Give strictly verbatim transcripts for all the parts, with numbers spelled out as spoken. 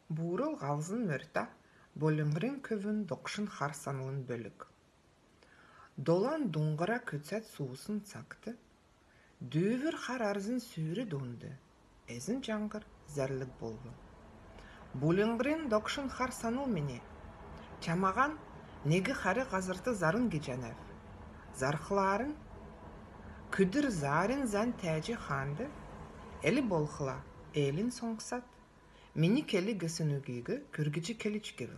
Буурл һалзн мөртә болңһрин көвүн догшн хар санлын бөлг. Долан дуңһра күцәд суусн цагт дүүвр хар арзин сүүр дунд эзн җаңһр зәрлг болв. Булңһрин догшн хар санл мини, чамаһан нег хәр һазрт зарн гиҗәнәв. Зархларн, күдр зарин зән тәәҗ хаанд, эл болхла, элин соңсад, мини кел гисн үгиг күргҗ келич гив.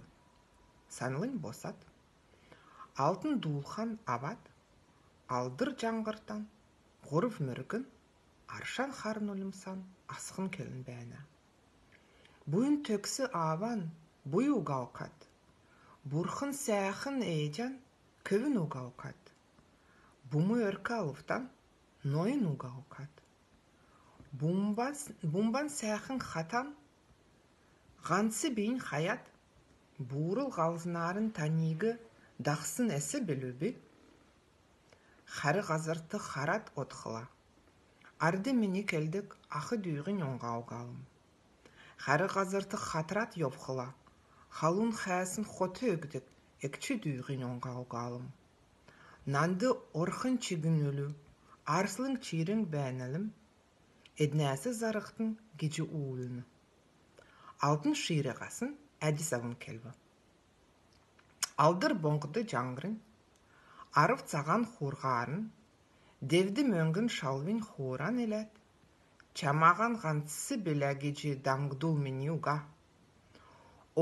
Санлнь босад, алтн дуулхан авад, алдр җаңһртан һурв мөргн, аршан хар нульмсан асхн келн бәәнә. Буйн төгс ааван буй уга окад, бурхн сәәхн ээҗән көвүн уга окад, бум өрк алвтан нойн уга окад, бумбан, бумбан сәәхн хатан һанц бийнь хаяд, буурл һалзнарн таниг дахсн эс билү би? Хәр һазрт харад одхла, ард мини келдг ах дүүһинь оңһа угалм. Хәр һазрт хатрад йовхла, халун хәәсн хот өгдг эгч дүүһинь оңһа угалм. Нанд орхн чигн үлү, арслң чирң бәәнәлм, эднәс зарһтн гиҗ уульн. Алтн ширәһәсн әдс авн келв. Алдр боңһд җаңһрнь, арв цаһан хурһарн, девд мөңгн шалвинь хуран иләд, чамаһан һанц билә гиҗ даңгдул мини уга.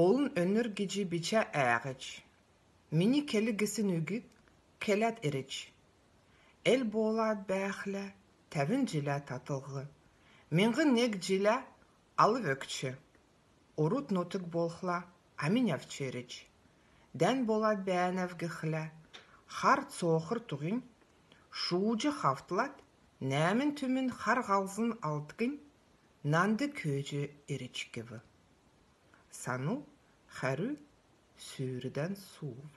Олн өнр гиҗ бичә әәһич, мини кел гисн үгиг келәд ирич. Эл болад бәәхлә, тәвн җилә татлһ, миңһн нег җилә алв өгч. Орут нутг болхла, аминь авч ирич. Дән болад бәәнәв гихлә, хар цоохр туһинь шууҗ хавтлад, нәәмн түмн хар һалзн алдгинь нанд көөҗ ирич гив. Санл хәрү сүүрдән суув.